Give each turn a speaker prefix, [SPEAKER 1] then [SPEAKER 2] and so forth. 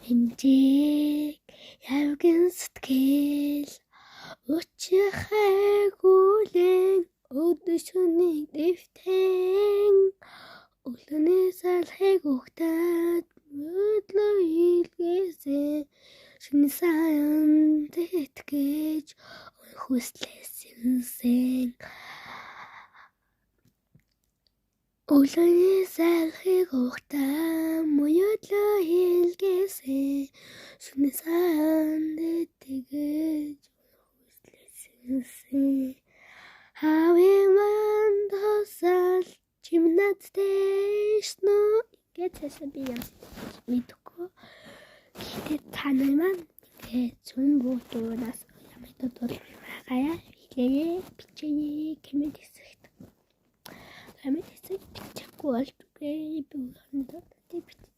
[SPEAKER 1] Хэмжээг явган сэтгэл учихайгүйлэн өдөр шөнийн дэвтэн өглөөний салхийг угтаад мөдлөө илгээсэн шөнө сайн тэтгэж хүслээсэн. Өглөөний салхийг угтаа мөдлөө илгээсэн шөнө сайн тэтгэж хүслээсэн. Хавийн манд тусал чимнадтэй шнөө гэж цаашаа би юм мэдэхгүй. Гэхдээ та нар маань ингээд зүүн буудуунаас ямар дуудвал байгаяа хэлээрэй, бичээрэй, коммент хэсэгт. Коммент хэсэгт бичихгүй бол үгүй, би өөрөндөө бичдэг.